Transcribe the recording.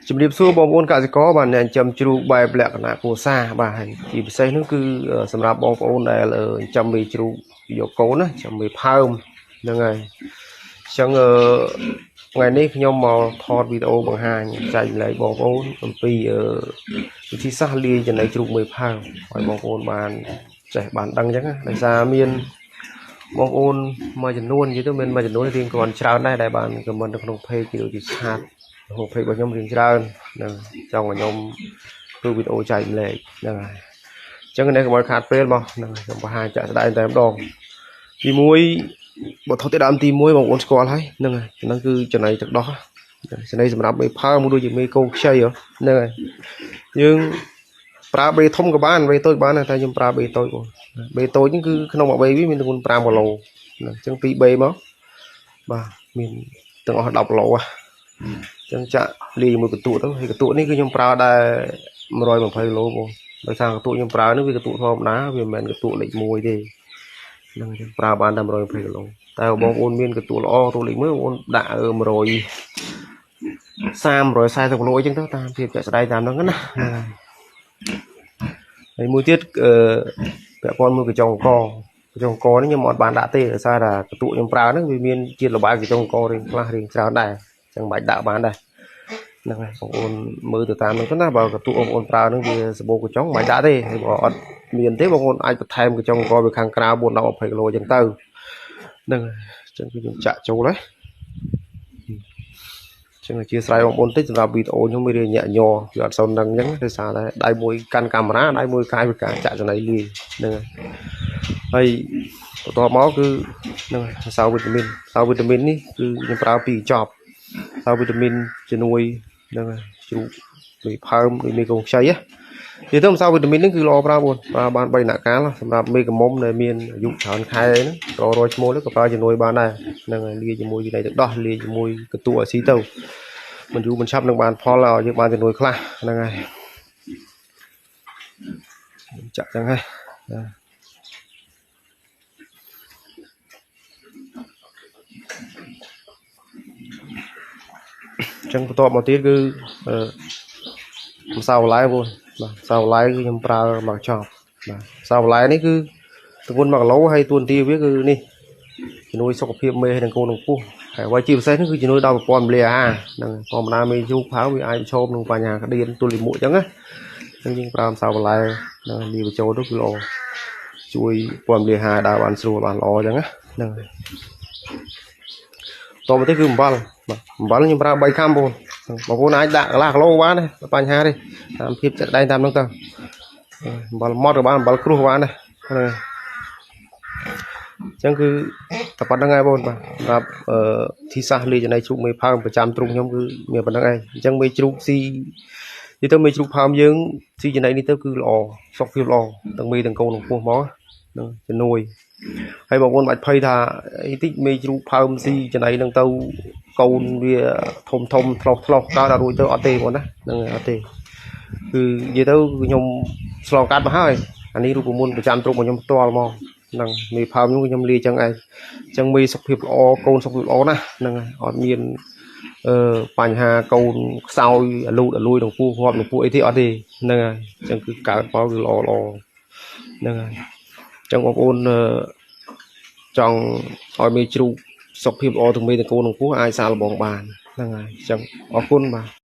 ជំរាបសួរបងប្អូនកសិករបាទអ្នកចិញ្ចឹមជ្រូកបែបលក្ខណៈគ្រួសារបាទហើយជាពិសេសនោះគឺសម្រាប់បងប្អូនដែលចិញ្ចឹមមេជ្រូកយកកូនណាចិញ្ចឹមមេផើមហ្នឹងហើយអញ្ចឹងថ្ងៃនេះខ្ញុំមកថតវីដេអូបង្ហាញចែករំលែកបងប្អូនអំពីវិធីសាស្ត្រលាយចំណីជ្រូកមេផើមឲ្យបងប្អូនបានចេះបានដឹងអញ្ចឹងណាដោយសារមានបងប្អូនមួយចំនួននិយាយទៅមានមួយចំនួនរៀងគ្រាន់ច្រើនដែរដែលបាន comment នៅក្នុង page ឬជា chat ក្នុង page របស់ខ្ញុំរៀងច្រើនហ្នឹងចង់ឲ្យខ្ញុំធ្វើវីដេអូចែករំលែកហ្នឹងហើយអញ្ចឹងនេះកុំឲ្យខាតពេលមកហ្នឹងខ្ញុំបង្ហាញចាក់ស្ដែងតែម្ដងទី1វត្ថុធាតុដើមទី1បងប្អូនស្គាល់ហើយហ្នឹងហើយហ្នឹងគឺចំណីទឹកដោះចំណីសម្រាប់មេផើមដូចជាមេកូខ្ចីហ្នឹងហើយយើងប្រើបេធំក៏បានបេតូចបានដែរតែខ្ញុំប្រើបេតូចបងបេតូចហ្នឹងគឺក្នុងមួយបេវាមានទម្ងន់5គីឡូហ្នឹងអញ្ចឹង2បេមកបាទមានទាំងអស់10គីឡូហ៎ ចឹងចាក់លាយជាមួយកន្ទក់ទៅហើយកន្ទក់នេះគឺខ្ញុំប្រើដែរ120គីឡូបងដោយសារកន្ទក់ខ្ញុំប្រើនេះវាកន្ទក់ធម្មតាវាមិនមែនកន្ទក់លេខ1ទេហ្នឹងចឹងប្រើបានតែ120គីឡូតែបងប្អូនមានកន្ទក់ល្អកន្ទក់លេខ1បងប្អូនដាក់130 140គីឡូអីចឹងទៅតាមភាពជាក់ស្ដែងតាមហ្នឹងណាហ្នឹងហើយហើយមួយទៀតអឺពាក់ព័ន្ធមួយកញ្ចុងកកញ្ចុងកនេះខ្ញុំអត់បានដាក់ទេដោយសារតែកន្ទក់ខ្ញុំប្រើហ្នឹងវាមានជាតិល្បាយកញ្ចុងករៀងខ្លះរៀងច្រើនដែរចឹងមិនបាច់ដាក់បានដែរហ្នឹងហើយបងប្អូនមើលទៅតាមហ្នឹងទៅណាបើកន្ទក់បងប្អូនប្រើហ្នឹងវាសម្បូរកញ្ចុងមិនបាច់ដាក់ទេហើយបើអត់មានទេបងប្អូនអាចបន្ថែមកញ្ចុងកវាខាងក្រៅ4 10 20គីឡូចឹងទៅហ្នឹងហើយចឹងគឺខ្ញុំចាក់ចូលហើយចឹងអធិស្ឋានបងប្អូនតិចសម្រាប់វីដេអូខ្ញុំវារៀងញាក់ញ័រវាអត់សូវដឹងចឹងដោយសារតែដៃមួយកាន់កាមេរ៉ាដៃមួយកាយវិការចាក់ចំណីលាយហ្នឹងហើយបន្ទាប់មកគឺហ្នឹងហើយម្សៅវីតាមីនម្សៅវីតាមីននេះគឺខ្ញុំប្រើពីរកញ្ចប់ម្សៅវីតាមីនជំនួយហ្នឹងហើយជ្រូកមេផើមដូចមេកូនខ្ចីណានិយាយទៅម្សៅវីតាមីននេះគឺល្អប្រើបងប្រើបាន3ដំណាក់កាលសម្រាប់មេកមុំដែលមានអាយុច្រើនខែហ្នឹងក្ររយឈ្មោលក៏ប្រើជំនួយបានដែរហ្នឹងហើយលាយជាមួយចំណីទឹកដោះលាយជាមួយកន្ទក់ឲ្យស៊ីទៅមិនយូរមិនឆាប់នឹងបានផលឲ្យយើងបានជំនួយខ្លះហ្នឹងហើយចាក់ចឹងហើយបាទចឹងបន្ទាប់មកទៀតគឺអឺម្សៅបន្លែបងបាទម្សៅបន្លែគឺខ្ញុំប្រើមកចប់បាទម្សៅបន្លែនេះគឺទម្ងន់1គីឡូហើយទួនាទីវាគឺនេះជំនួយសុខភាពមេនិងកូននឹងពោះហើយអ្វីជាពិសេសនេះគឺជំនួយដល់ប្រព័ន្ធរំលាយអាហារហ្នឹងធម្មតាមេជ្រូកផើវាអាចប្រឈមនឹងបញ្ហាក្តៀនទល់លាមកអញ្ចឹងណាអញ្ចឹងយើងប្រើម្សៅបន្លែហ្នឹងលាយបញ្ចូលទៅគឺល្អជួយប្រព័ន្ធរំលាយអាហារដើរបានស្រួលបានល្អអញ្ចឹងណាហ្នឹងហើយតមកទៀតគឺអំបិលបាទអំបិលខ្ញុំប្រើ3ខាំបងបងប្អូនអាចដាក់កន្លះគីឡូបានដែរបញ្ហាទេតាមភាពជាក់ស្ដែងតាមហ្នឹងទៅអំបិលម៉ត់ក៏បានអំបិលគ្រួសបានដែរហ្នឹងហើយអញ្ចឹងគឺតែប៉ុណ្្នឹងឯងបងបាទសម្រាប់អឺធីសាសលាយចំណីជ្រូកមេផើមប្រចាំទ្រុងខ្ញុំគឺមានប៉ុណ្្នឹងឯងអញ្ចឹងមេជ្រូកស៊ីនិយាយទៅមេជ្រូកផើមយើងស៊ីចំណីនេះទៅគឺល្អសុខភាពល្អទាំងមេទាំងកូនទាំងពោះមកហ្នឹងជំនួយហើយបងប្អូនបាច់ភ័យថាអីតិចមេជ្រូកផើមស៊ីចំណីហ្នឹងទៅកូនវាធំធំឆ្លោះឆ្លោះកើតដល់រួចទៅអត់ទេបងណាហ្នឹងអត់ទេគឺនិយាយទៅខ្ញុំឆ្លងកាត់មកហើយអានេះរូបមន្តប្រចាំទ្រុងរបស់ខ្ញុំផ្ទាល់មកហ្នឹងមេផើមនោះខ្ញុំលាយចឹងឯងអញ្ចឹងមេសុខភាពល្អកូនសុខភាពល្អណាស់ហ្នឹងហើយអត់មានអឺបញ្ហាកូនខ្សោយអាលូតអាលួយក្នុងពោះងាប់ក្នុងពោះអីទេអត់ទេហ្នឹងហើយអញ្ចឹងគឺកើតមកគឺល្អល្អហ្នឹងហើយអញ្ចឹងបងប្អូនចង់ឲ្យមេជ្រូកសុខភាពល្អទាំងមេទាំងកូនក្នុងពោះអាចសាកល្បងបានហ្នឹងហើយអញ្ចឹងអរគុណបាទ។